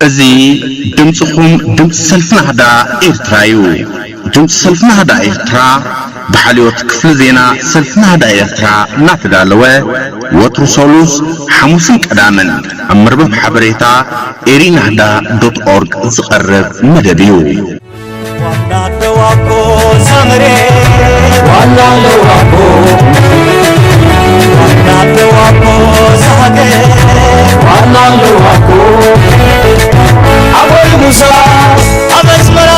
እዚ ድምፅኹም ድምፂ ሰልፊ ናህዳ ኤርትራ እዩ። ድምፂ ሰልፊ ናህዳ ኤርትራ ብሓልዮት ክፍሊ ዜና ሰልፊ ናህዳ ኤርትራ እናተዳለወ ወትሩ ሰሉስ፣ ሓሙስን ቀዳምን ኣብ መርበብ ሓበሬታ ኤሪናህዳ ዶት ኦርግ ዝቐርብ መደብ እዩ። ዋና ኣለዋ እኮ እዛ መሬት፣ ዋና ኣለዋ እኮ፣ ዋና ኣለዋ እኮ እዛ ሃገር፣ ዋና ኣለዋ እኮ። ኣቦይ ሙሳ፣ ኣብ ኣስመራ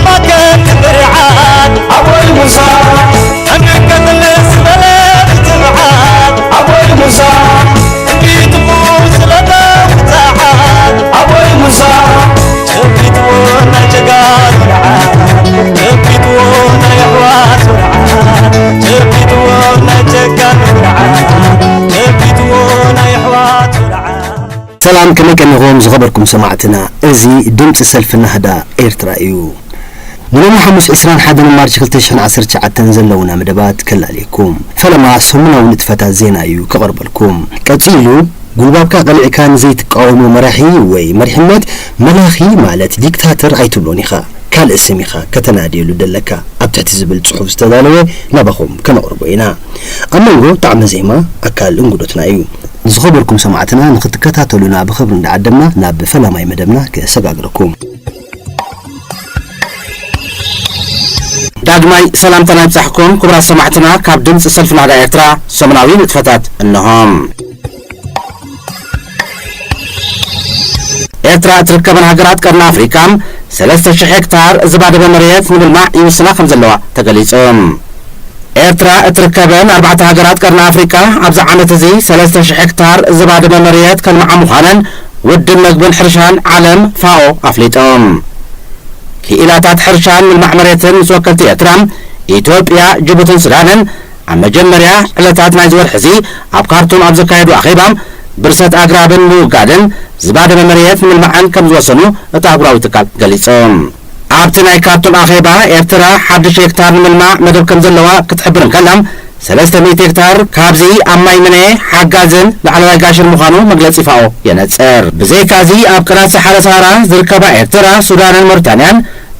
ማከት ብርዓት፣ ኣቦይ ሙሳ፣ ሕንቅቅል ዝበለ ብትብዓት፣ ኣቦይ ሙሳ፣ እምቢትኡ ስለ ተውጽዓት፣ ኣቦይ ሙሳ፣ ጨቢጥዎ ናይ ጀጋኑ ንዓት፣ ጨቢጥዎ ናይ ኣሕዋቱ ንዓት፣ ጨቢጥዎ ናይ ጀጋኑ ንዓት፣ ጨቢጥዎ ናይ ኣሕዋቱ ንዓት። ሰላም፣ ከመይ ቀኒኹም ዝኸበርኩም ሰማዕትና? እዚ ድምፂ ሰልፊ ናህዳ ኤርትራ እዩ። ንሎሚ ሓሙስ ዕስራን ሓደን ማርች ክልተ ሽሕን ዓሰርተ ትሽዓተን ዘለውና መደባት ከላልየኩም። ፈለማ ሰሙናዊ ንጥፈታት ዜና እዩ ከቐርበልኩም። ቀጺሉ፣ ጉልባብካ ቀሊዕካ ንዘይትቃወሞ መራሒ ወይ መሪሕነት መላኺ ማለት ዲክታተር ኣይትብሎን ኢኻ። ካልእ ስም ኢኻ ከተናድየሉ ደለካ። ኣብ ትሕቲ ዝብል ጽሑፍ ዝተዳለወ ናባኹም ከነቕርቦ ኢና። ኣብ መንጎ ጣዕመ ዜማ ኣካል እንግዶትና እዩ። ዝኸበርኩም ሰማዕትና ንኽትከታተሉና ብኽብሪ እንዳዓደምና ናብ ፈላማይ መደብና ከሰጋግረኩም። ዳግማይ ሰላምታና ይብጻሕኩም ክቡራት ሰማዕትና፣ ካብ ድምጺ ሰልፊ ናህዳ ኤርትራ ሰሙናዊ ንጥፈታት እንሆ። ኤርትራ እትርከበን ሃገራት ቀርኒ ኣፍሪቃ ሰለስተ ሽሕ ሄክታር ዝባደመ መሬት ንምልማዕ ይውስና ከም ዘለዋ ተገሊጹ። ኤርትራ እትርከበን ኣርባዕተ ሃገራት ቀርኒ ኣፍሪቃ ኣብዚ ዓመት እዚ ሰለስተ ሽሕ ሄክታር ዝባደመ መሬት ከልምዓ ምዃነን ውድብ መግብን ሕርሻን ዓለም ፋኦ ኣፍሊጡ። ክኢላታት ሕርሻን ምልማዕ መሬትን ምስ ወከልቲ ኤርትራ፣ ኢትዮጵያ፣ ጅቡትን ሱዳንን ኣብ መጀመርያ ዕለታት ናይዚ ወርሒ እዚ ኣብ ካርቱም ኣብ ዘካየዱ ኣኼባ ብርሰት ኣግራብን ምውጋድን ዝባደመ መሬት ንምልማዕን ከም ዝወሰኑ እቲ ኣህጉራዊ ትካል ገሊጹ። ኣብቲ ናይ ካርቱም ኣኼባ ኤርትራ ሓድሽ ሄክታር ንምልማዕ መደብ ከም ዘለዋ ክትሕብር እንከላ፣ ሰለስተ ሚእቲ ሄክታር ካብዚ ኣብ ማይ ምነ ሓጋዝን ላዕለዋይ ጋሽን ምዃኑ መግለጺ ፋኦ የነጽር። ብዘይካዚ ኣብ ቅናት ሰሓረ ሰሃራ ዝርከባ ኤርትራ፣ ሱዳንን ሞሪታንያን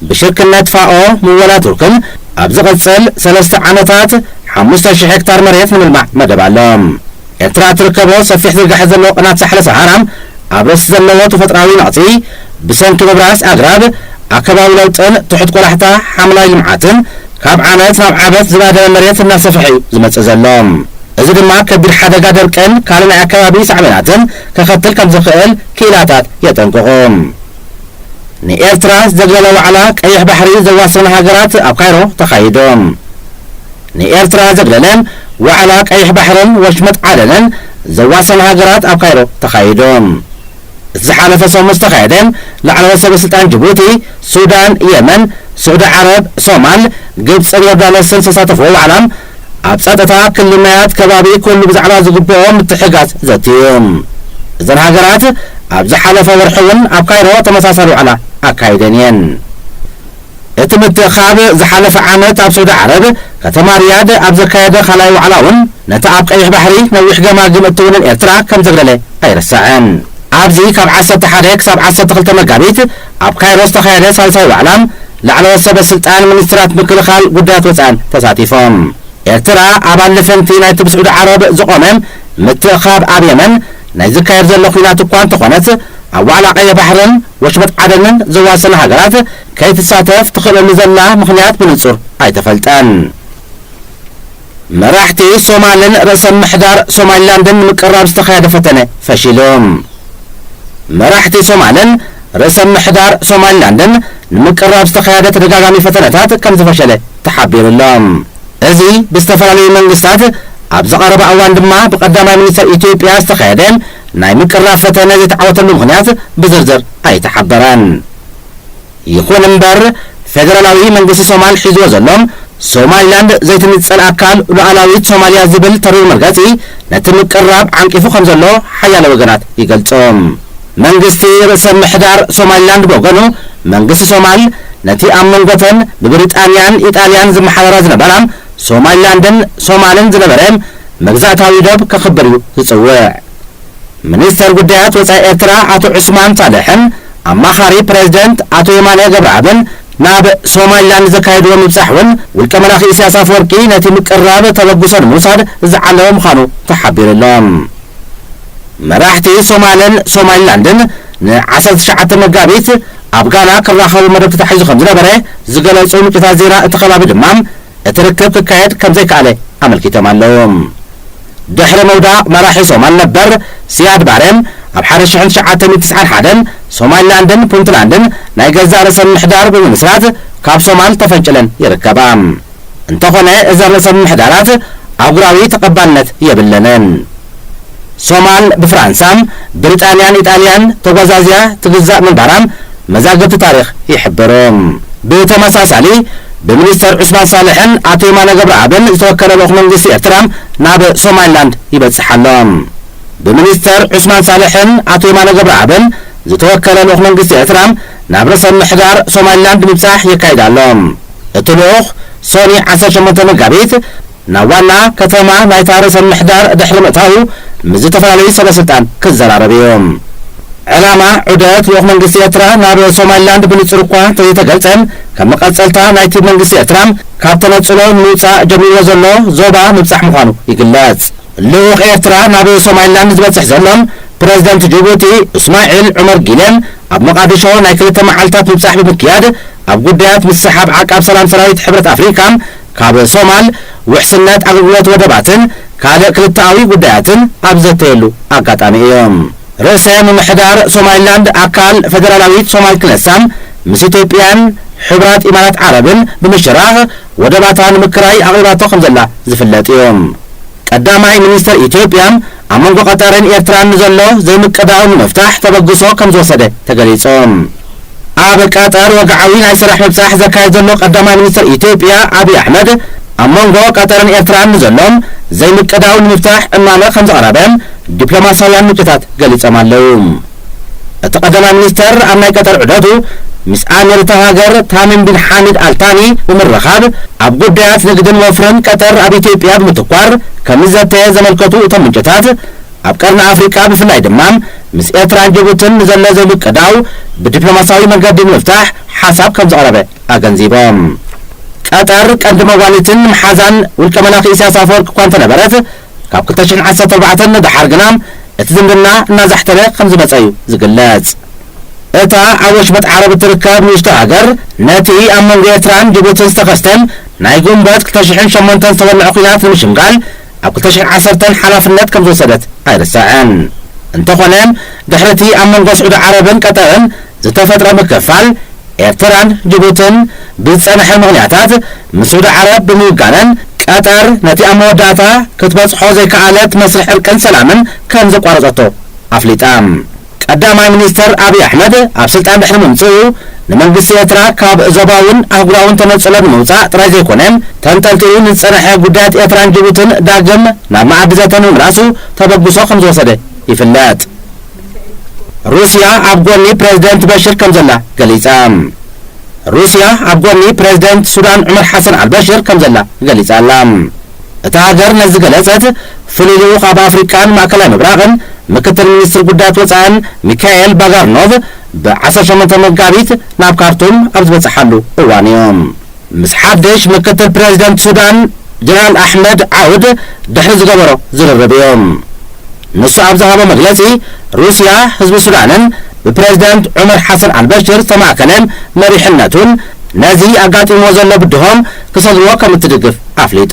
ብሽርክነት ፋኦ ምወላ ቱርክን ኣብ ዝቕጽል ሰለስተ ዓመታት ሓሙሽተ ሽሕ ሄክታር መሬት ንምልማዕ መደብ ኣሎ። ኤርትራ እትርከቦ ሰፊሕ ዝርግሐ ዘሎ ቅናት ሳሕለ ሰሃራ ኣብ ርእሲ ዘለዎ ተፈጥራዊ ነቕጺ ብሰንኪ ምብራስ ኣግራብ ኣከባቢ ለውጥን ትሑት ቆላሕታ ሓምላይ ልምዓትን ካብ ዓመት ናብ ዓመት ዝባደመ መሬት እናሰፍሐ እዩ ዝመጽእ ዘሎ። እዚ ድማ ከቢድ ሓደጋ ደርቅን ካልእ ናይ ኣከባቢ ሳዕቤናትን ከኸትል ከም ዝኽእል ክኢላታት የጠንቅቑ። ንኤርትራ ዘግለለ ዋዕላ ቀይሕ ባሕሪ ዘዋሰና ሃገራት ኣብ ካይሮ ተኻይዱ። ንኤርትራ ዘግለለ ዋዕላ ቀይሕ ባሕርን ወሽመጥ ዓደንን ዘዋሰና ሃገራት ኣብ ካይሮ ተኻይዱ። ዝሓለፈ ሰሙን ዝተኻየደ ላዕለዎት ሰበ ስልጣን ጅቡቲ፣ ሱዳን፣ የመን፣ ስዑዲ ዓረብ፣ ሶማል፣ ግብፅን ዮርዳኖስን ዝተሳተፍዎ ዋዕላ ኣብ ጸጥታ ክልል ማያት ከባቢ ኩሉ ብዛዕባ ዝግብኦ ምትሕጋዝ ዘትዩ። እዘን ሃገራት ኣብ ዝሓለፈ ወርሒ እውን ኣብ ካይሮ ተመሳሳሊ ዋዕላ ኣካይደን እየን። እቲ ምትእኻብ ዝሓለፈ ዓመት ኣብ ስዑዲ ዓረብ ከተማ ሪያድ ኣብ ዘካየደ ካልኣይ ዋዕላ እውን ነቲ ኣብ ቀይሕ ባሕሪ ነዊሕ ገማግም እትውንን ኤርትራ ከም ዘግለለ ኣይርሳዕን። ኣብዚ ካብ ዓሰርተ ሓደ ክሳብ ዓሰርተ ክልተ መጋቢት ኣብ ካይሮ ዝተኻየደ ሳልሳይ ዋዕላ ላዕለዎት ሰበ ስልጣን ሚኒስትራት ምክልኻል ጉዳያት ወፃእን ተሳቲፎም። ኤርትራ ኣባል ልፍንቲ ናይቲ ብስዑዲ ዓረብ ዝቖመ ምትእኻብ ኣብ የመን ናይ ዝካየድ ዘሎ ኲናት እኳ እንተኾነት፣ ኣብ ዋዕላ ቀይሕ ባሕርን ወሽመጥ ዓደንን ዘዋሰና ሃገራት ከይትሳተፍ ትኽእለሉ ዘላ ምኽንያት ብንጹር ኣይተፈልጠን። መራሕቲ ሶማልን ርእሰ ምሕዳር ሶማሊላንድን ንምቅራብ ዝተኻየደ ፈተነ ፈሺሉ። መራሕቲ ሶማልን ርእሰ ምሕዳር ሶማሊላንድን ንምቅራብ ዝተኻየደ ተደጋጋሚ ፈተነታት ከም ዝፈሸለ ተሓቢሩ ኣሎ። እዚ ብዝተፈላለዩ መንግስታት ኣብ ዝቐረበ እዋን ድማ ብቀዳማይ ሚኒስትር ኢትዮጵያ ዝተኻየደ ናይ ምቅራብ ፈተነ ዘይተዓወተሉ ምኽንያት ብዝርዝር ኣይተሓበረን። ይኹን እምበር፣ ፌደራላዊ መንግስቲ ሶማል ሒዝዎ ዘሎ ሶማሊላንድ ዘይትንጸል ኣካል ሉዓላዊት ሶማልያ ዝብል ተሪር መርገጺ ነቲ ምቅራብ ዓንቂፉ ከም ዘሎ ሓያለ ወገናት ይገልጹ። መንግስቲ ርእሰ ምሕዳር ሶማሊላንድ ብወገኑ፣ መንግስቲ ሶማል ነቲ ኣብ መንጎተን ብብሪጣንያን ኢጣልያን ዝመሓደራ ዝነበራ ሶማሊላንድን ሶማልን ዝነበረ መግዛእታዊ ዶብ ከኽብር እዩ ዝጽውዕ። ሚኒስተር ጉዳያት ወጻኢ ኤርትራ ኣቶ ዑስማን ሳልሕን ኣማኻሪ ፕሬዝደንት ኣቶ የማነ ገብረኣብን ናብ ሶማሊላንድ ዘካየድዎ ምብጻሕ እውን ውልቀ መላኺ ኢሳያስ ኣፈወርቂ ነቲ ምቅርራብ ተበግሶ ንምውሳድ ዝዓለመ ምዃኑ ተሓቢሩ ኣሎ። መራሕቲ ሶማልን ሶማሊላንድን ን ዓሰርተ ትሽዓተ መጋቢት ኣብ ጋና ክራኸቡ መደብ ተታሒዙ ከም ዝነበረ ዝገለጹ ምንጭታት ዜና እቲ ከባቢ ድማ እቲ ርክብ ክካየድ ከም ዘይከኣለ ኣመልኪቶም ኣለዉ። ድሕሪ ምውዳቕ መራሒ ሶማል ነበር ሲያድ ባሬ ኣብ ሓደ ሽሕን ትሽዓተ ሚእትን ትስዓን ሓደን ሶማሊላንድን ፑንትላንድን ናይ ገዛእ ርእሰን ምሕዳር ብምምስራት ካብ ሶማል ተፈንጭለን ይርከባ። እንተኾነ እዘን ርእሰ ምምሕዳራት ኣህጉራዊ ተቐባልነት የብለንን። ሶማል ብፍራንሳ፣ ብሪጣንያን ኢጣልያን ተጓዛዝያ ትግዛእ ምንባራ መዛግብቲ ታሪኽ ይሕብሩ። ብተመሳሳሊ ብሚኒስተር ዑስማን ሳልሕን ኣቶ የማነ ገብረኣብን ዝተወከለ ልኡኽ መንግስቲ ኤርትራ ናብ ሶማሊላንድ ይበጽሕ ኣሎ። ብሚኒስተር ዑስማን ሳልሕን ኣቶ የማነ ገብረኣብን ዝተወከለ ልኡኽ መንግስቲ ኤርትራ ናብ ርእሰ ምሕዳር ሶማሊላንድ ምብጻሕ የካይድ ኣሎ። እቲ ልኡኽ ሶኒ ዓሰርተ ሸሞንተ መጋቢት ናብ ዋና ከተማ ናይታ ርእሰ ምሕዳር ድሕሪ ምእታዉ ምስ ዝተፈላለዩ ሰበ ስልጣን ክዘራረብ እዩ። ዕላማ ዑደት ልኡኽ መንግስቲ ኤርትራ ናብ ሶማሊላንድ ብንጹር እኳ እንተዘይተገልጸ፣ ከም መቐጸልታ ናይቲ መንግስቲ ኤርትራ ካብ ተነጽሎ ንምውጻእ ጀሚርዎ ዘሎ ዞባ ምብጻሕ ምዃኑ ይግለጽ። ልኡኽ ኤርትራ ናብ ሶማሊላንድ ዝበጽሕ ዘሎ ፕረዚደንት ጅቡቲ እስማዒል ዑመር ጊሌ ኣብ መቓድሾ ናይ ክልተ መዓልታት ምብጻሕ ብምክያድ ኣብ ጉዳያት ምስሕሓብ ዓቃብ ሰላም ሰራዊት ሕብረት ኣፍሪካ ካብ ሶማል፣ ውሕስነት ኣገልግሎት ወደባትን ካልእ ክልተኣዊ ጉዳያትን ኣብ ዘተየሉ ኣጋጣሚ እዩ። ርእሰ ምምሕዳር ሶማሊላንድ ኣካል ፈደራላዊት ሶማል ክነሳ ምስ ኢትዮጵያን ሕቡራት ኢማራት ዓረብን ብምሽራኽ ወደባታ ንምክራይ ኣቕሪባቶ ከም ዘላ ዝፍለጥ እዩ። ቀዳማይ ሚኒስተር ኢትዮጵያ ኣብ መንጎ ቀጠርን ኤርትራን ንዘሎ ዘይምቅዳው ንምፍታሕ ተበግሶ ከም ዝወሰደ ተገሊጹ። ኣብ ቀጠር ወግዓዊ ናይ ስራሕ ምብጻሕ ዘካየድ ዘሎ ቀዳማይ ሚኒስተር ኢትዮጵያ ኣብይ ኣሕመድ ኣብ መንጎ ቀጠርን ኤርትራን ንዘሎ ዘይምቅዳው ንምፍታሕ እማመ ከም ዘቕረበ ዲፕሎማስያውያን ምንጭታት ገሊጾም ኣለዉ። እቲ ቀዳማይ ሚኒስተር ኣብ ናይ ቀጠር ዑደቱ ምስ ኣሚር እታ ሃገር ታሚም ቢን ሓሚድ ኣልታኒ ብምርኻብ ኣብ ጉዳያት ንግድን ወፍርን ቀጠር ኣብ ኢትዮጵያ ብምትኳር ከም ዝዘተየ ዘመልከቱ እቶም ምንጭታት፣ ኣብ ቀርኒ ኣፍሪቃ ብፍላይ ድማ ምስ ኤርትራን ጅቡትን ንዘሎ ዘይምቅዳው ብዲፕሎማስያዊ መንገዲ ንምፍታሕ ሓሳብ ከም ዘቕረበ ኣገንዚቦም። ቀጠር ቀንዲ መዋሊትን መሓዛን ውልቀ መላኺ ኢሳያስ ኣፈወርቂ እኳ እንተነበረት፣ ካብ ክልተ ሽሕን ዓሰርተ ኣርባዕተን ንደሓር ግና እቲ ዝምድና እናዛሕተለ ከም ዝመጸ እዩ ዝግለጽ። እታ ኣብ ወሽመጥ ዓረብ እትርከብ ንእሽቶ ሃገር ነቲ ኣብ መንጎ ኤርትራን ጅቡትን ዝተኸስተ ናይ ጉንበት ክልተ ሽሕን ሸሞንተን ዝተወልዐ ኲናት ንምሽምጋል ኣብ ክልተ ሽሕን ዓሰርተን ሓላፍነት ከም ዝወሰደት ኣይርሳዕን። እንተኾነ፣ ድሕሪ እቲ ኣብ መንጎ ስዑዲ ዓረብን ቀጠርን ዝተፈጥረ ምክፍፋል፣ ኤርትራን ጅቡትን ብዝጸንሐ ምኽንያታት ምስ ስዑዲ ዓረብ ብምውጋነን፣ ቀጠር ነቲ ኣብ መወዳእታ ክትበጽሖ ዘይከኣለት መስርሕ ዕርቅን ሰላምን ከም ዘቋረጸቶ ኣፍሊጣ። ቀዳማይ ሚኒስተር ኣብይ ኣሕመድ ኣብ ስልጣን ድሕሪ ምምጽኡ፣ ንመንግስቲ ኤርትራ ካብ ዞባውን ኣህጉራውን ተነጽሎ ንምውጻእ ጥራይ ዘይኮነ፣ ተንጠልጢሉ ንዝጸንሐ ጉዳያት ኤርትራን ጅቡትን ዳግም ናብ መኣዲ ዘተ ንምምላሱ ተበግሶ ከም ዝወሰደ ይፍለጥ። ሩስያ ኣብ ጎኒ ፕረዚደንት በሽር ከም ዘላ ገሊጻ። ሩስያ ኣብ ጎኒ ፕረዚደንት ሱዳን ዑመር ሓሰን ኣልበሽር ከም ዘላ ገሊጻ ኣላ። እታ ሃገር ነዚ ዝገለጸት፣ ፍሉይ ልኡኽ ኣብ ኣፍሪቃን ማእከላይ ምብራቕን ምክትል ሚኒስትር ጉዳያት ወጻእን ሚካኤል ባጋርኖቭ ብ ዓሰርተ ሸሞንተ መጋቢት ናብ ካርቱም ኣብ ዝበጽሓሉ እዋን እዩ። ምስ ሓድሽ ምክትል ፕረዚደንት ሱዳን ጀነራል ኣሕመድ ዓውድ ድሕሪ ዝገበሮ ዝርርብ እዩ። ንሱ ኣብ ዝሃቦ መግለጺ፣ ሩስያ ህዝቢ ሱዳንን ብፕረዚደንት ዑመር ሓሰን ኣልበሽር ዝተማእከለ መሪሕነቱን ነዚ ኣጋጢምዎ ዘሎ ብድሆን ክሰግርዎ ከም እትድግፍ ኣፍሊጡ።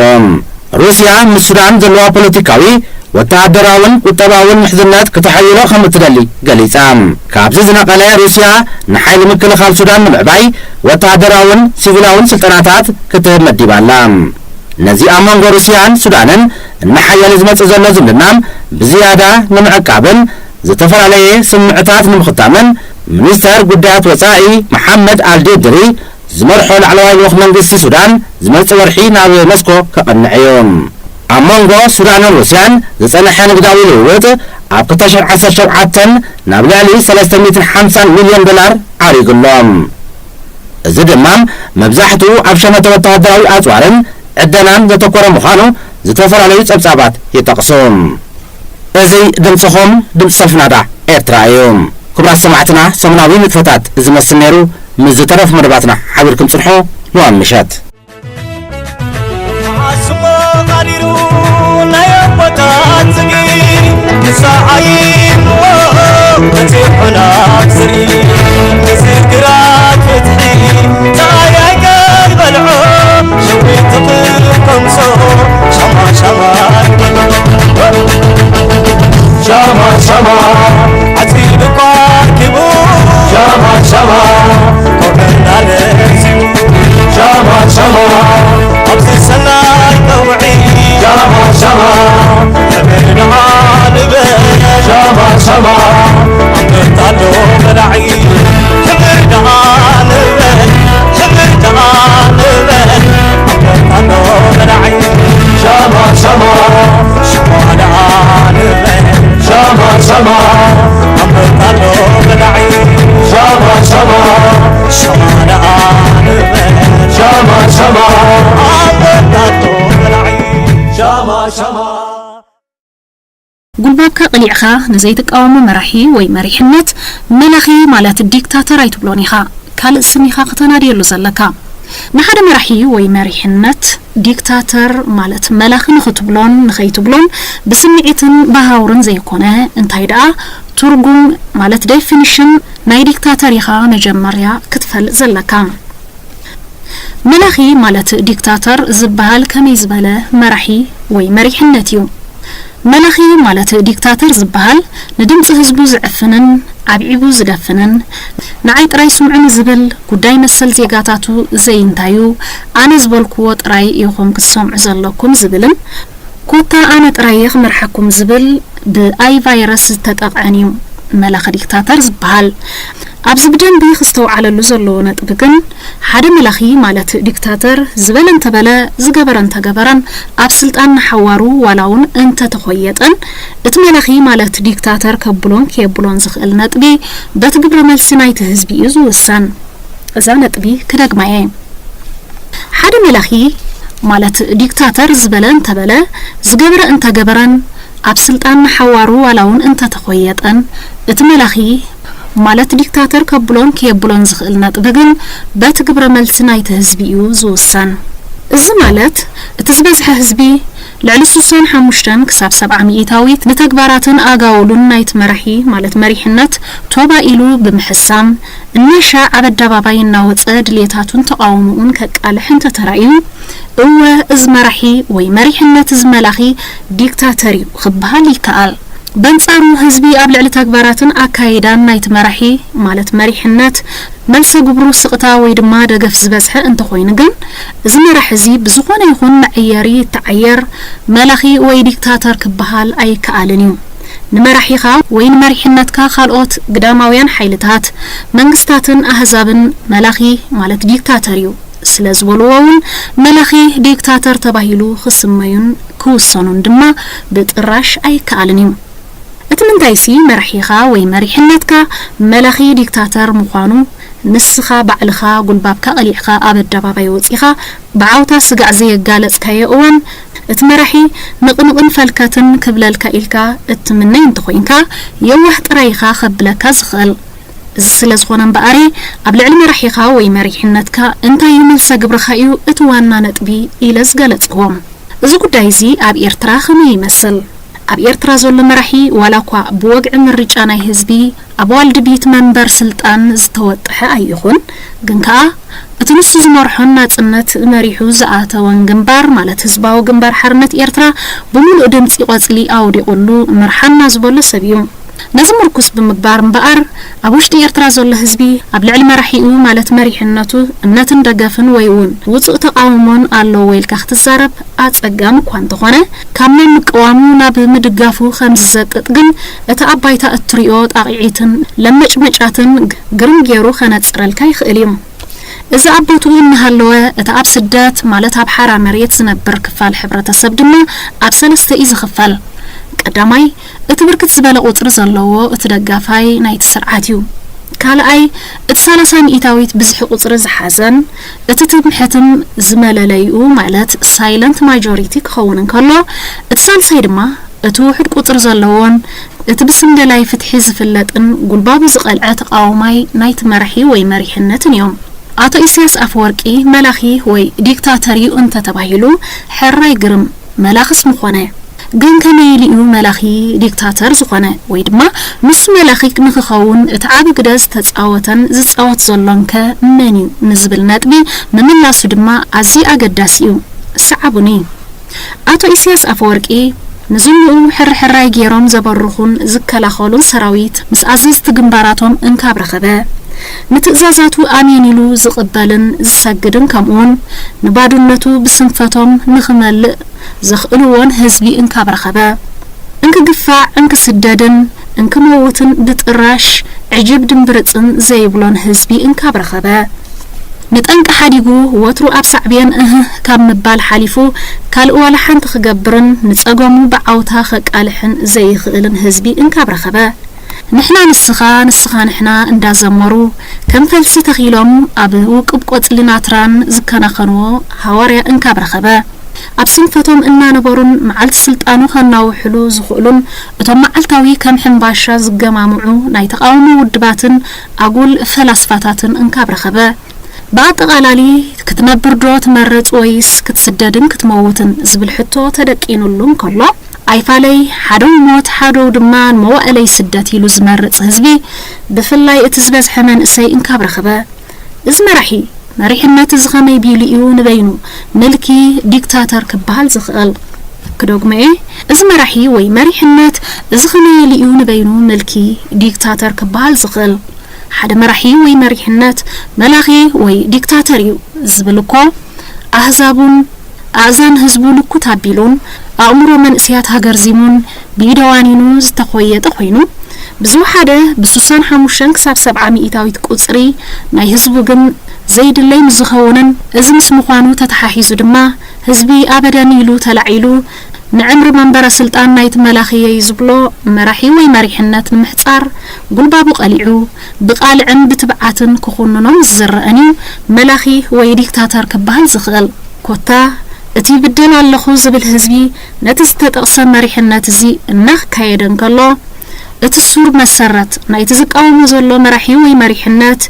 ሩስያ ምስ ሱዳን ዘለዋ ፖለቲካዊ፣ ወተሃደራውን ቁጠባውን ምሕዝነት ክተሐይሎ ከም እትደሊ ገሊጻ። ካብዚ ዝነቐለ፣ ሩስያ ንሓይሊ ምክልኻል ሱዳን ንምዕባይ ወተሃደራውን ሲቪላውን ስልጠናታት ክትህብ መዲባ ኣላ። ነዚ ኣብ መንጎ ሩስያን ሱዳንን እናሓየለ ዝመጽእ ዘሎ ዝምድና ብዝያዳ ንምዕቃብን ዝተፈላለየ ስምዕታት ንምኽታምን፣ ሚኒስተር ጉዳያት ወጻኢ መሓመድ ኣልዴድሪ ዝመርሖ ላዕለዋይ ልኡኽ መንግስቲ ሱዳን ዝመጽእ ወርሒ ናብ መስኮ ከቕንዕ እዩ። ኣብ መንጎ ሱዳንን ሩስያን ዝጸንሐ ንግዳዊ ልውውጥ ኣብ ክልተ ሽሕን ዓሰርተ ሸውዓተን ናብ ልዕሊ ሰለስተ ሚእትን ሓምሳን ሚልዮን ዶላር ዓሪጉ ኣሎ። እዚ ድማ መብዛሕትኡ ኣብ ሸመተ ወተሃደራዊ ኣጽዋርን ዕደናን ዘተኮረ ምዃኑ ዝተፈላለዩ ጸብጻባት ይጠቕሱ። እዚ ድምጽኹም፣ ድምጺ ሰልፊ ናዳ ኤርትራ እዩ። ክቡራት ሰማዕትና፣ ሰሙናዊ ንጥፈታት ዝመስል ነይሩ። ምስ ዝተረፉ መደባትና ሓቢርኩም ጽንሑ። ንዋም ምሸት። ዓስቦ ቃዲሩ ናይ ኣቦታት ጽድቂ፣ ንሳ ዓይንዎ በጺሑ ናብ ስሪ፣ ንዝግራት ፍትሒ ጻያይ ቀልበልዖ፣ ሸዊት ትኽል ከምሶ፣ ሻማ ሻማ ይበሎ። ሻማ ሻማ፣ ዓጺዱ እኳ ኪቡ። ሻማ ሻማ፣ ኮበና ለዚቡ። ሻማ ሻማ፣ ኣብዚ ሰናይ ቀውዒ። ሻማ ሻማ፣ ሕብር ደኣ ንበል። ሻማ ሻማ፣ ኣንበጣ ኣሎ በላዒ። ሕብር ደኣ ንበል፣ ሕብር ደኣ ንበል። ኣንበጣ ኣሎ በላዒ። ሻማ ሻማ፣ ሻማ ደኣ ንበል። ሻማ ሻማ፣ ኣንበጣ ኣሎ በላዒ። ሻማ ሻማ፣ ሻማ ደኣ ንበል። ሻማ ሻማ፣ ኣንበጣ ኣሎ በላዒ። ሻማ ሻማ። ጉልባብካ ቀሊዕኻ ንዘይትቃወሞ መራሒ ወይ መሪሕነት መላኺ ማለት ዲክታተር ኣይትብሎን ኢኻ። ካልእ ስም ኢኻ ከተናድየሉ ዘለካ። ንሓደ መራሒ ወይ መሪሕነት ዲክታተር ማለት መላኺ ንኽትብሎን ንኸይትብሎን ብስምዒትን ብሃውርን ዘይኮነ፣ እንታይ ደኣ ትርጉም ማለት ዴፊኒሽን ናይ ዲክታተር ኢኻ መጀመርያ ክትፈልጥ ዘለካ። መላኺ ማለት ዲክታተር ዝበሃል ከመይ ዝበለ መራሒ ወይ መሪሕነት እዩ? መላኺ ማለት ዲክታተር ዝበሃል ንድምፂ ህዝቡ ዝዕፍንን ኣብዒቡ ዝደፍንን ንዓይ ጥራይ ስምዑኒ ዝብል ጉዳይ መሰል ዜጋታቱ ዘይንታዩ ኣነ ዝበልክዎ ጥራይ ኢኹም ክትሰምዑ ዘለኩም ዝብልን ኮታ ኣነ ጥራይ እየ ክመርሓኩም ዝብል ብኣይ ቫይረስ ዝተጠቕዐን እዩ መላኺ ዲክታተር ዝበሃል። ኣብዚ ብደንቢ ክስተውዓለሉ ዘለዎ ነጥቢ ግን ሓደ መላኺ ማለት ዲክታተር ዝበለ እንተበለ ዝገበረ እንተገበረን ኣብ ስልጣን ንሓዋሩ ዋላ እውን እንተተኾየጠን እቲ መላኺ ማለት ዲክታተር ከብሎን ከየብሎን ዝኽእል ነጥቢ በቲ ግብረ መልሲ ናይቲ ህዝቢ እዩ ዝውሰን። እዛ ነጥቢ ክደግማ እየ። ሓደ መላኺ ማለት ዲክታተር ዝበለ እንተበለ ዝገበረ እንተገበረን ኣብ ስልጣን ንሓዋሩ ዋላ እውን እንተተኾየጠን እቲ መላኺ ማለት ዲክታተር ከብሎን ከየብሎን ዝኽእል ነጥቢ ግን በቲ ግብረ መልሲ ናይቲ ህዝቢ እዩ ዝውሰን። እዚ ማለት እቲ ዝበዝሐ ህዝቢ ልዕሊ ስሳን ሓሙሽተን ክሳብ ሰብዓ ሚእታዊት ንተግባራትን ኣጋውሉን ናይቲ መራሒ ማለት መሪሕነት ቶባ ኢሉ ብምሕሳም እናሻዕ ኣብ ኣደባባይ እናወፀ ድልየታቱን ተቓውሞኡን ከቃልሕ እንተተራእዩ፣ እወ እዚ መራሒ ወይ መሪሕነት እዚ መላኺ ዲክታተር እዩ ክበሃል ይከኣል። በንጻሩ ህዝቢ ኣብ ልዕሊ ተግባራትን ኣካይዳን ናይቲ መራሒ ማለት መሪሕነት መልሰ ግብሩ ስቕታ ወይ ድማ ደገፍ ዝበዝሐ እንተኾይኑ ግን፣ እዚ መራሒ እዚ ብዝኾነ ይኹን መዐየሪ ይተዓየር፣ መላኺ ወይ ዲክታተር ክበሃል ኣይከኣልን እዩ። ንመራሒኻ ወይ ንመሪሕነትካ ካልኦት ግዳማውያን ሓይልታት፣ መንግስታትን ኣህዛብን መላኺ ማለት ዲክታተር እዩ ስለ ዝበልዎ እውን መላኺ ዲክታተር ተባሂሉ ክስመዩን ክውሰኑን ድማ ብጥራሽ ኣይከኣልን እዩ። እቲ ምንታይሲ መራሒኻ ወይ መሪሕነትካ መላኺ ዲክታተር ምዃኑ ንስኻ ባዕልኻ ጉልባብካ ቀሊዕካ ኣብ ኣደባባይ ወጺኻ ብዓውታ ስጋዕ ዘየጋለጽካዮ እዋን እቲ መራሒ ንቕንቕን ፈልከትን ክብለልካ ኢልካ እትምነይ እንተኾይንካ የዋህ ጥራይ ኢኻ ከብለካ ዝኽእል። እዚ ስለ ዝኾነ እምበኣር ኣብ ልዕሊ መራሒኻ ወይ መሪሕነትካ እንታይ እዩ መልሰ ግብርኻ እዩ እቲ ዋና ነጥቢ ኢለ ዝገለጽዎ። እዚ ጉዳይ እዚ ኣብ ኤርትራ ከመይ ይመስል? ኣብ ኤርትራ ዘሎ መራሒ ዋላ እኳ ብወግዒ ምርጫ ናይ ህዝቢ ኣብ ዋልድቢት መንበር ስልጣን ዝተወጠሐ ኣይኹን፣ ግን ከኣ እቲ ንሱ ዝመርሖን ናጽነት መሪሑ ዝኣተወን ግንባር ማለት ህዝባዊ ግንባር ሓርነት ኤርትራ ብምሉእ ድምጺ ቆጽሊ ኣውዲቑሉ ምርሓና ዝበሎ ሰብ እዩ። ነዚ ምርኩስ ብምግባር እምበኣር ኣብ ውሽጢ ኤርትራ ዘሎ ህዝቢ ኣብ ልዕሊ መራሒኡ ማለት መሪሕነቱ እምነትን ደገፍን ወይ እውን ውጹእ ተቓውሞን ኣለዎ ኢልካ ክትዛረብ ኣጸጋሚ እኳ እንተኾነ፣ ካብ ናይ ምቅዋሙ ናብ ምድጋፉ ከም ዝዘቅጥ ግን እቲ ኣብ ባይታ እትሪኦ ጣቕዒትን ለመጭመጫትን ግርም ገይሩ ከነጽረልካ ይኽእል እዩ። እዚ ኣብ ቦትኡ እናሃለወ እቲ ኣብ ስደት ማለት ኣብ ሓራ መሬት ዝነብር ክፋል ሕብረተሰብ ድማ ኣብ ሰለስተ እዩ ዝኽፈል። ቀዳማይ እቲ ብርክት ዝበለ ቁጽሪ ዘለዎ እቲ ደጋፋይ ናይቲ ስርዓት እዩ። ካልኣይ እቲ ሰላሳ ሚእታዊት ብዝሒ ቁጽሪ ዝሓዘን እቲ ትምሕትም ዝመለለይኡ ማለት ሳይለንት ማጆሪቲ ክኸውን እንከሎ፣ እቲ ሳልሳይ ድማ እቲ ውሑድ ቁጽሪ ዘለዎን እቲ ብስም ደላይ ፍትሒ ዝፍለጥን ጉልባቡ ዝቐልዐ ተቓዋማይ ናይቲ መራሒ ወይ መሪሕነትን እዮም። ኣቶ ኢሳያስ ኣፈወርቂ መላኺ ወይ ዲክታተር እዩ እንተተባሂሉ፣ ሕራይ ግርም፣ መላኽስ ምኾነ። ግን ከመይ ኢሉ እዩ መላኺ ዲክታተር ዝኾነ? ወይ ድማ ንሱ መላኺ ንክኸውን እቲ ዓቢ ግደ ዝተጻወተን ዝጻወት ዘሎን ከ መን እዩ ንዝብል ነጥቢ ምምላሱ ድማ ኣዝዩ ኣገዳሲ እዩ። ሰዓቡኒ። ኣቶ ኢሳያስ ኣፈወርቂ ንዝንኡ ሕርሕራይ ገይሮም ዘበርኹን ዝከላኸሉን ሰራዊት ምስ ኣዘዝቲ ግንባራቶም እንካብ ረኸበ፣ ንትእዛዛቱ ኣሜን ኢሉ ዝቕበልን ዝሰግድን፣ ከምኡውን ንባዶነቱ ብስንፈቶም ንኽመልእ ዘኽእልዎን ህዝቢ እንካብ ረኸበ፣ እንክግፋዕ፣ እንክስደድን እንክመውትን ብጥራሽ ዕጅብ ድምብርጽን ዘይብሎን ህዝቢ እንካብ ረኸበ፣ ንጠንቂ ሓዲጉ ወትሩ ኣብ ሳዕቤን እህ ካብ ምባል ሓሊፉ ካልእ ዋላ ሓንቲ ክገብርን ንጸገሙ ብዓውታ ከቃልሕን ዘይኽእልን ህዝቢ እንካብ ረኸበ፣ ንሕና ንስኻ፣ ንስኻ ንሕና እንዳዘመሩ ከም ፈልሲ ተኺሎም ኣብ ውቅብ ቆጽሊ ናትራን ዝከናኸንዎ ሃዋርያ እንካብ ረኸበ፣ ኣብ ስንፈቶም እናነበሩን መዓልቲ ስልጣኑ ከናውሕሉ ዝኽእሉን እቶም መዓልታዊ ከም ሕምባሻ ዝገማምዑ ናይ ተቓውሞ ውድባትን ኣጉል ፈላስፋታትን እንካብ ረኸበ፣ ብኣጠቓላሊ ክትነብር ዶ ትመርጽ ወይስ ክትስደድን ክትመውትን ዝብል ሕቶ ተደቂኑሉ እንከሎ፣ ኣይፋለይ ሓደው ሞት ሓደው ድማ ንመዋእለይ ስደት ኢሉ ዝመርጽ ህዝቢ፣ ብፍላይ እቲ ዝበዝሐ መንእሰይ እንካብ ረኸበ፣ እዚ መራሒ መሪሕነት እዚ ኸመይ ቢሉ እዩ ንበይኑ ምልኪ ዲክታተር ክበሃል ዝኽእል? ክደግሞ እየ፣ እዚ መራሒ ወይ መሪሕነት እዚ ኸመይ ኢሉ እዩ ንበይኑ ምልኪ ዲክታተር ክበሃል ዝኽእል? ሓደ መራሒ ወይ መሪሕነት መላኺ ወይ ዲክታተር እዩ ዝብል እኮ ኣህዛቡን ኣእዛን ህዝቡ ልኩት ኣቢሉን ኣእምሮ መንእሰያት ሃገርዚሙን ብኢደዋኒኑ ዝተኾየጠ ኮይኑ፣ ብዝወሓደ ብስሳን ሓሙሽተን ክሳብ ሰብዓ ሚእታዊት ቁጽሪ ናይ ህዝቡ ግን ዘይድለይ ምስ ዝኸውንን፣ እዚ ምስ ምዃኑ ተተሓሒዙ ድማ ህዝቢ ኣበደን ኢሉ ተላዒሉ ንዕምሪ መንበረ ስልጣን ናይቲ መላኺየይ ዝብሎ መራሒ ወይ መሪሕነት ንምሕጻር ጉልባቡ ቀሊዑ ብቓልዕን ብትብዓትን ክኹንኖ ምስ ዝረኣን እዩ መላኺ ወይ ዲክታተር ክበሃል ዝኽእል። ኮታ እቲ ይብደል ኣለኹ ዝብል ህዝቢ ነቲ ዝተጠቕሰ መሪሕነት እዚ እናካየደ እንከሎ፣ እቲ ሱር መሰረት ናይቲ ዝቃወሞ ዘሎ መራሒ ወይ መሪሕነት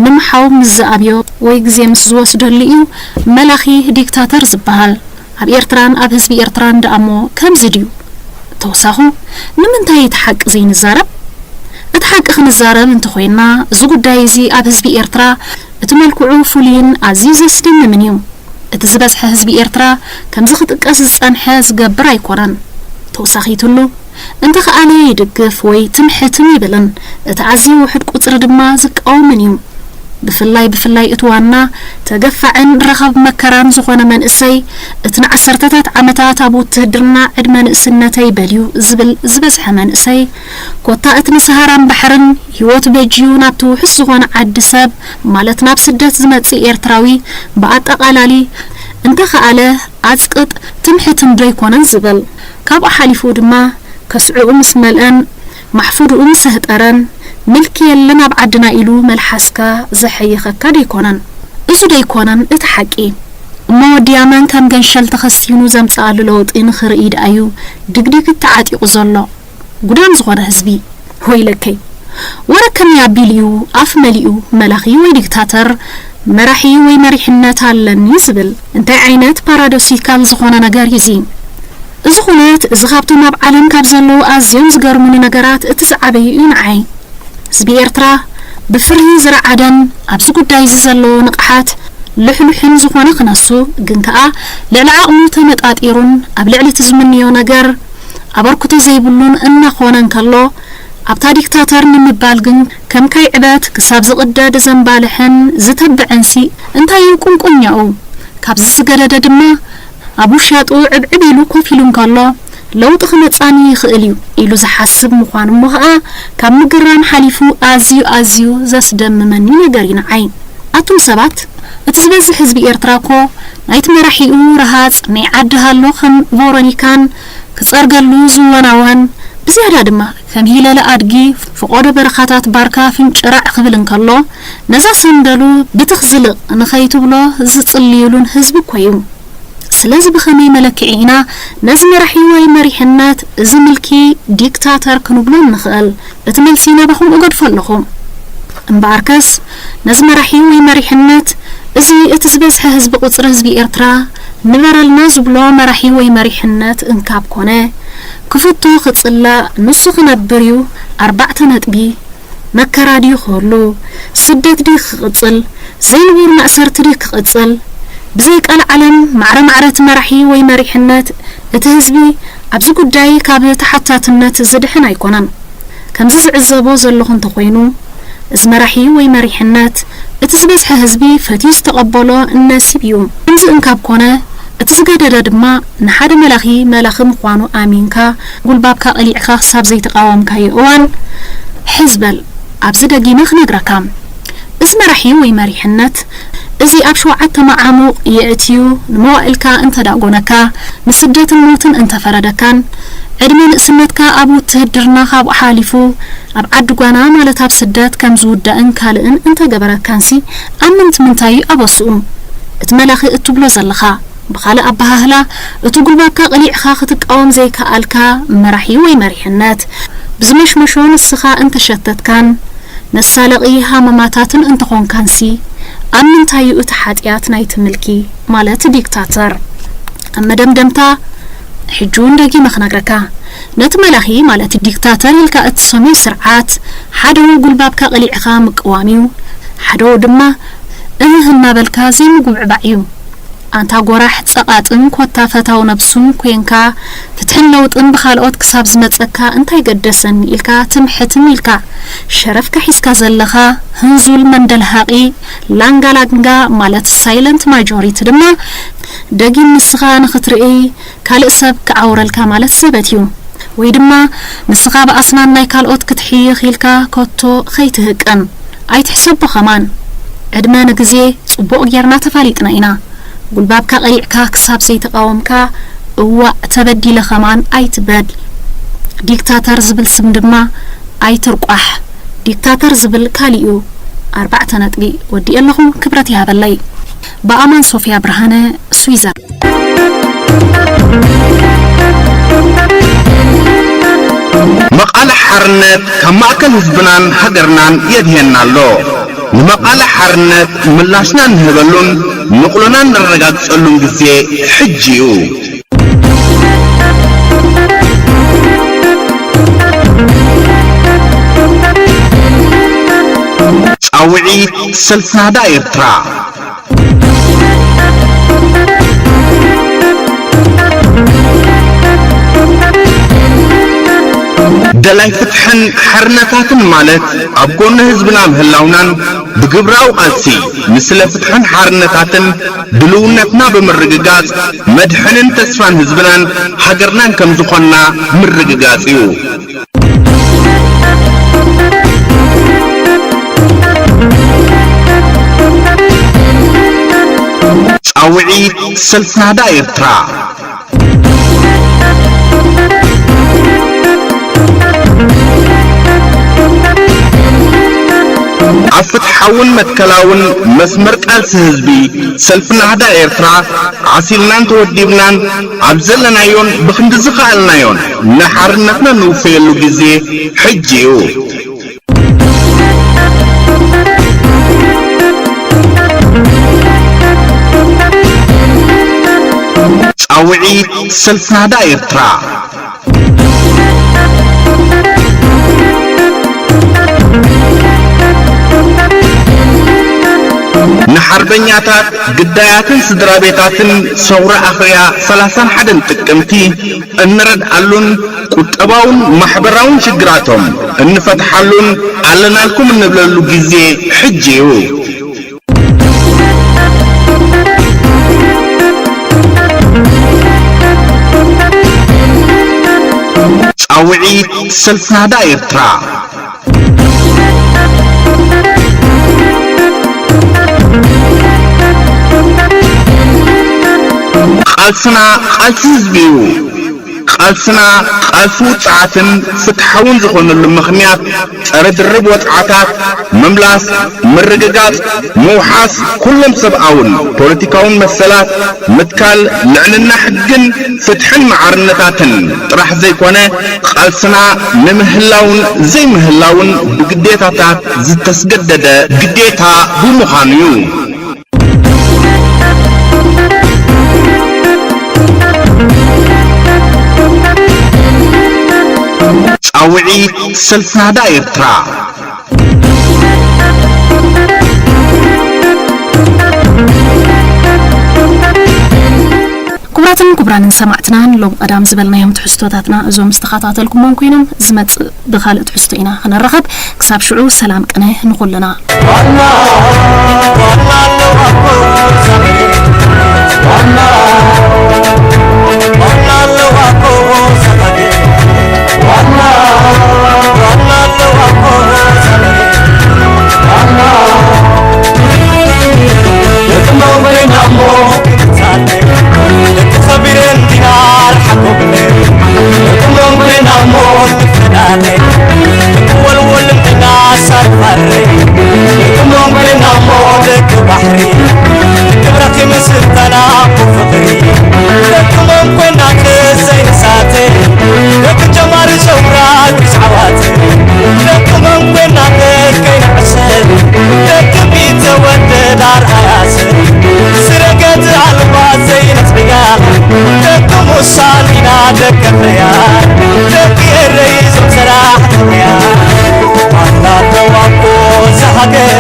ምምሓው ምስ ዝኣብዮ ወይ ግዜ ምስ ዝወስደሉ እዩ መላኺ ዲክታተር ዝበሃል። ኣብ ኤርትራን ኣብ ህዝቢ ኤርትራን ደኣሞ ከምዚ ድዩ? ተወሳኹ፣ ንምንታይ እቲ ሓቂ ዘይንዛረብ? እቲ ሓቂ ክንዛረብ እንተኾይንና፣ እዚ ጉዳይ እዚ ኣብ ህዝቢ ኤርትራ እቲ መልክዑ ፍሉይን ኣዝዩ ዘስደምምን እዩ። እቲ ዝበዝሐ ህዝቢ ኤርትራ ከምዚ ክጥቀስ ዝጸንሐ ዝገብር ኣይኮነን። ተወሳኺትሉ፣ እንተኸኣለ ይድግፍ ወይ ትምሕትን ይብልን፣ እቲ ኣዝዩ ውሑድ ቁጽሪ ድማ ዝቃወምን እዩ። ብፍላይ ብፍላይ እቲ ዋና ተገፋዕን ረኻብ መከራን ዝኾነ መንእሰይ፣ እቲ ንዓሰርተታት ዓመታት ኣብ ውትህድርና ዕድመ ንእስነተይ በልዩ ዝብል ዝበዝሐ መንእሰይ፣ ኮታ እቲ ንሰሃራን ባሕርን ህይወት በጅዩ ናብቲ ውሑስ ዝኾነ ዓዲ ሰብ፣ ማለት ናብ ስደት ዝመጽእ ኤርትራዊ ብኣጠቓላሊ፣ እንተኸኣለ ኣጽቅጥ ትምሕትን ዶ ኣይኮነን ዝብል። ካብኡ ሓሊፉ ድማ ከስዕኡ ምስ መልአን ማሕፉድኡ ምስ ኣህጠረን፣ ምልኪ የለን ኣብ ዓድና ኢሉ መልሓስካ ዘሐይኸካ ደይኮነን? እዙ ደይኮነን እቲ ሓቂ? እሞ ወዲ ያማን ከም ገንሸል ተኸሲኑ ዘምጽኣሉ ለውጢ ንኽርኢ ደኣዩ ድግድግ ተዓጢቑ ዘሎ? ጉዳም ዝኾነ ህዝቢ። ወይለከይ። ወረ ከመይ ኣቢሉ እዩ ኣፍ መሊኡ መላኺ ወይ ዲክታተር፣ መራሒ ወይ መሪሕነት ኣለኒ ዝብል? እንታይ ዓይነት ፓራዶሲካል ዝኾነ ነገር እዩ እዚ? እዚ ኩነት እዚ ካብቶም ኣብ ዓለም ካብ ዘለዉ ኣዝዮም ዝገርሙኒ ነገራት እቲ ዝዓበዩ እዩ ንዓይ። ህዝቢ ኤርትራ ብፍርሂ ዝረዓደን ኣብዚ ጉዳይ እዚ ዘለዎ ንቕሓት ልሕሉሕን ዝኾነ ክነሱ፣ ግን ከኣ ልዕሊ ዓቕሙ ተመጣጢሩን ኣብ ልዕሊ እቲ ዝምንዮ ነገር ኣበርክቶ ዘይብሉን እናኾነ እንከሎ፣ ኣብታ ዲክታተር ንምባል ግን ከም ካይ ዕበት ክሳብ ዝቕደድ ዘንባልሕን ዝተብዕንሲ እንታይ እዩ ቁንቁኛኡ? ካብዚ ዝገደደ ድማ ኣብ ውሻጡ ዕብዕብ ኢሉ ኮፍ ኢሉ እንከሎ፣ ለውጢ ክመጻኒ ይኽእል እዩ ኢሉ ዝሓስብ ምዃኑ እሞ ኸኣ ካብ ምግራም ሓሊፉ ኣዝዩ ኣዝዩ ዘስደምመኒ ነገር እዩ ንዓይ። ኣቱም ሰባት፣ እቲ ዝበዝሕ ህዝቢ ኤርትራ እኮ ናይቲ መራሒኡ ረሃጽ ናይ ዓዲ ሃሎ ከም ቮሮኒካን ክጸርገሉ ዝወናወን፣ ብዝያዳ ድማ ከም ሂለለ ኣድጊ ፈቖዶ በረኻታት ባርካ ፍንጭራዕ ክብል እንከሎ፣ ነዛ ሰንደሉ ብትኽ ዝልቕ ንኸይትብሎ ዝጽልዩሉን ህዝቢ እኮ እዩ። ስለዚ ብኸመይ መለክዒ ኢና ነዚ መራሒ ወይ መሪሕነት እዚ ምልኪ ዲክታተር ክንብሎ እንኽእል? እቲ መልሲ ናባኹም እገድፎ ኣለኹ። እምበኣርከስ ነዚ መራሒ ወይ መሪሕነት እዚ እቲ ዝበዝሐ ህዝቢ ቁጽሪ ህዝቢ ኤርትራ ንበረልና ዝብሎ መራሒ ወይ መሪሕነት እንካብ ኮነ ክፍቶ ክጽላእ ንሱ ክነብር እዩ ኣርባዕተ ነጥቢ መከራ ድዩ ክህሉ? ስደት ድዩ ክቕጽል? ዘይንቡር ማእሰርቲ ድዩ ክቕጽል? ብዘይ ቃል ዓለም ማዕረ ማዕረ እቲ መራሒ ወይ መሪሕነት እቲ ህዝቢ ኣብዚ ጉዳይ ካብ ተሓታትነት ዝድሕን ኣይኮነን። ከምዚ ዝዕዘቦ ዘለኹ እንተኾይኑ፣ እዚ መራሒ ወይ መሪሕነት እቲ ዝበዝሐ ህዝቢ ፈትዩ ዝተቐበሎ ነሲብ እዩ። ከምዚ እንካብ ኮነ፣ እቲ ዝገደደ ድማ ንሓደ መላኺ መላኺ ምዃኑ ኣሚንካ ጉልባብካ ቀሊዕካ ክሳብ ዘይተቓወምካዮ እዋን ሕዝ በል። ኣብዚ ደጊመ ክነግረካ። እዚ መራሒ ወይ መሪሕነት እዚ ኣብ ሸውዓተ መዓሙቕ የእትዩ ንመዋእልካ እንተዳጎነካ፣ ንስደትን ሞትን እንተፈረደካን፣ ዕድመ ንእስነትካ ኣብ ውትህድርና ካብኡ ሓሊፉ ኣብ ዓዲ ጓና ማለት ኣብ ስደት ከም ዝውዳእን ካልእን እንተገበረካንሲ፣ ኣብ ምንት ምንታይ እዩ ኣበስኡ? እቲ መላኺ እትብሎ ዘለኻ፣ ብኻልእ ኣበሃህላ፣ እቲ ጉልባብካ ቀሊዕኻ ክትቃወም ዘይከኣልካ መራሒ ወይ መሪሕነት፣ ብዝመሽመሾ ንስኻ እንተሸተትካን መሳለቒ ሃመማታትን እንተኾንካንሲ፣ ኣብ ምንታይ እዩ እቲ ሓጢኣት ናይቲ ምልኪ ማለት ዲክታተር? ኣብ መደምደምታ፣ ሕጂ እውን ደጊመ ክነግረካ፣ ነቲ መላኺ ማለት ዲክታተር ኢልካ እትሰምዮ ስርዓት፣ ሓደ ጉልባብካ ቀሊዕኻ ምቅዋም እዩ፣ ሓደ ድማ እህህ እናበልካ ዘይምጉብዕባዕ እዩ። ኣንታ ጎራሕ ጸቓጥን ኮታ ፈታው ነብሱን ኮንካ፣ ፍትሕን ለውጥን ብኻልኦት ክሳብ ዝመጸካ እንታይ ገደሰኒ ኢልካ ትምሕትም ኢልካ፣ ሸረፍካ ሒዝካ ዘለኻ ህንዙል መንደልሃቒ ላንጋላንጋ ማለት ሳይለንት ማጆሪቲ ድማ ደጊም ንስኻ ንኽትርኢ ካልእ ሰብ ክዓውረልካ ማለት ዘበት እዩ። ወይ ድማ ንስኻ ብኣስናን ናይ ካልኦት ክትሕይኽ ኢልካ ኮቶ ኸይትህቅን። ኣይትሕሰቦ ኸማን። ዕድመ ንግዜ ጽቡቕ ጌርና ተፋሊጥና ኢና። ጉልባብካ ቀሊዕካ ክሳብ ዘይተቓወምካ፣ እዋእ ተበዲለ ኸማን ኣይትበል። ዲክታተር ዝብል ስም ድማ ኣይትርቋሕ። ዲክታተር ዝብል ካሊእ እዩ። ኣርባዕተ ነጥቢ። ወዲኤ ኣለኹ። ክብረት ይሃበለይ። ብኣማን ሶፍያ ብርሃነ፣ ስዊዘር። መቓልሕ ሓርነት ካብ ማእከል ህዝብናን ሃገርናን የድህየና ኣሎ። ንመቓልሕ ሓርነት ምላሽና እንህበሉን ንቕሎና እነረጋግጸሉን ግዜ ሕጂ እዩ። ጻውዒት ሰልፊ ናህዳ ኤርትራ። ደላይ ፍትሕን ሓርነታትን ማለት ኣብ ጎኒ ህዝብና ምህላውናን ብግብራዊ ቃልሲ ንስለ ፍትሕን ሓርነታትን ድልውነትና ብምርግጋጽ መድሕንን ተስፋን ህዝብናን ሃገርናን ከም ዝኾንና ምርግጋጽ እዩ። ጻውዒት ሰልፊ ናህዳ ኤርትራ። ኣብ ፍትሓውን መትከላውን መስመር ቃልሲ ህዝቢ ሰልፊ ናህዳ ኤርትራ ዓሲልናን ተወዲብናን ኣብ ዘለናዮን ብኽንዲ ዝኸኣልናዮን ንሓርነትና ንውፈየሉ ግዜ ሕጂ እዩ። ጻውዒት ሰልፊ ናህዳ ኤርትራ። ንሓርበኛታት፣ ግዳያትን ስድራ ቤታትን ሰውራ ኣኽርያ ሰላሳን ሓደን ጥቅምቲ እንረድኣሉን ቁጠባውን ማሕበራውን ሽግራቶም እንፈትሓሉን ኣለናልኩም እንብለሉ ግዜ ሕጂ እዩ። ጻውዒት ሰልፊ ናህዳ ኤርትራ። ቃልስና ቃልሲ ህዝቢ እዩ። ቃልስና ቃልሲ ውጽዓትን ፍትሓውን ዝኾነሉ ምኽንያት ጸረ ድርብ ወጽዓታት፣ ምምላስ፣ ምርግጋጽ፣ ምውሓስ ኩሎም ሰብኣውን ፖለቲካውን መሰላት፣ ምትካል ልዕልና ሕግን ፍትሕን ማዕርነታትን ጥራሕ ዘይኮነ፣ ቃልስና ንምህላውን ዘይምህላውን ብግዴታታት ዝተስገደደ ግዴታ ብምዃኑ እዩ። ጻውዒት ሰልፊ ናህዳ ኤርትራ። ክቡራትን ክቡራንን ሰማዕትና፣ ንሎም ቀዳም ዝበልናዮም ትሕዝቶታትና እዞም ዝተኸታተልኩሞም ኮይኖም፣ ዝመጽእ ብኻልእ ትሕዝቶ ኢና ክንራኸብ። ክሳብ ሽዑ ሰላም ቅነ ንኹልና። ዋና፣ ዋና ኣለዋ እኮ እዛ መሬት። ዋና፣ ዋና ኣለዋ እኮ እዛ ሃገር። ዋና፣ ዋና ኣለዋ እኮ እዛ መሬት። ዋና፣ የትም ኮይና እሞ ክትጻለ፣ ደቂ ከቢረን ዲና ርሓቆብለ። የትም ኮይና እሞ ትፈላለ፣ ክትወልወል እንዲና ሳርፋረ። ደቂ መንጎና እሞ ደቂ ባሕሪ፣ ክብረኺ ምስልታና ብፍቕሪ። ደቂ መንጎና ክዘይ ንሳተ፣ ደቂ ጀማሪ ሸውራ ግዝዓዋት። ደቂ መንጎና ደቂ ንዕሰል፣ ደቂ ቢተወደድ ኣርኣያስ። ስረገት ኣልባ ዘይነጽርያ፣ ደቂ ሙሳን ኢና ደቂ ፍርያ፣ ደቂ ኤረይ ዞም ሰራሕተኛ። ዋና ኣለዋ እኮ እዛ ሃገር።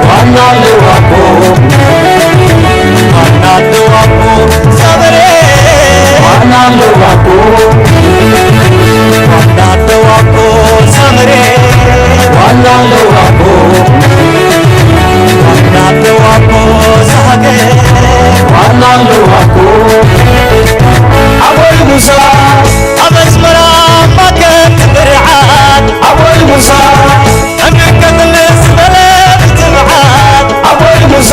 ዋና ኣለዋ እኮ። ዋና ኣለዋ እኮ እዛ መሬት። ዋና ኣለዋ እኮ። ዋና ኣለዋ እኮ እዛ መሬት። ዋና ኣለዋ እኮ። ዋና ኣለዋ እኮ እዛ ሃገር። ዋና ኣለዋ እኮ። ኣቦይ ሙሳ ኣብ ኣስመራ ማከት ምርዓት። ኣቦይ ሙሳ ዕምቀት ዝበለ ትብዓት። ኣቦይ ሙሳ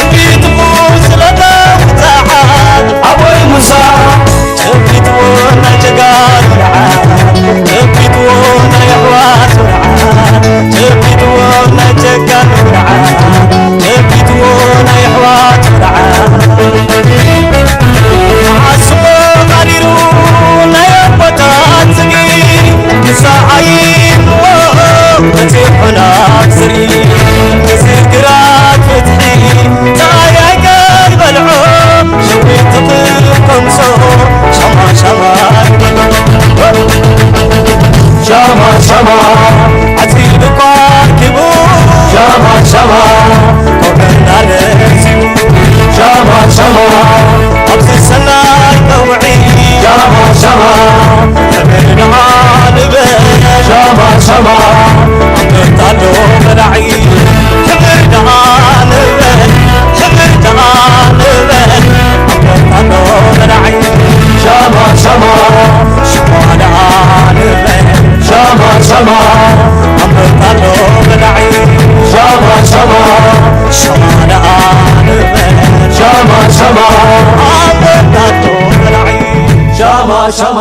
እምቢትኡ ስለ ተብጽሓት። ኣቦይ ሙሳ ጨቢጥዎ ናይ ጀጋኑ ምርዓት። ጨቢጥዎ ናይ ኣሕዋት ምርዓት። ጨቢጥዎ ናይ ጀጋኑ ምርዓት። ጨቢጥዎ ናይ ኣሕዋት ምርዓት። መዓስ እሞ ቀሪሩ ናይ ኣቦታት ዝጊ፣ ንሳ ዓይንዎ በጺሑና ዝርኢ። እዚ ግራት ፍትሒ ታይ ኣይቀልበልዖ፣ ሸዊት ትኽል ከምሶ ሻማ ሻማ ይበሎ። ሻማ ሻማ ዓጺዱ እኳ ኪቡ ሻማ ሻማ ቆመና ነዚቡ ሻማ ሻማ ኣብዚ ሰናይ ቀውዒ ሻማ ሻማ ክብሪ ደኣ ንበል ሻማ ሻማ ኣንበጣ ኣሎ በላዒ ክብሪ ደኣ ንበል ክብሪ ደኣ ንበል ኣንበጣ ኣሎ በላዒ ሻማ ሻማ ሻማ ደኣ ንበል ሻማ ሻማ ኣንበጣ ኣሎ በላዒ ሻማ ሻማ ሻማ ደኣ ንበል ሻማ ሻማ ኣንበጣ ኣሎ በላዒ ሻማ ሻማ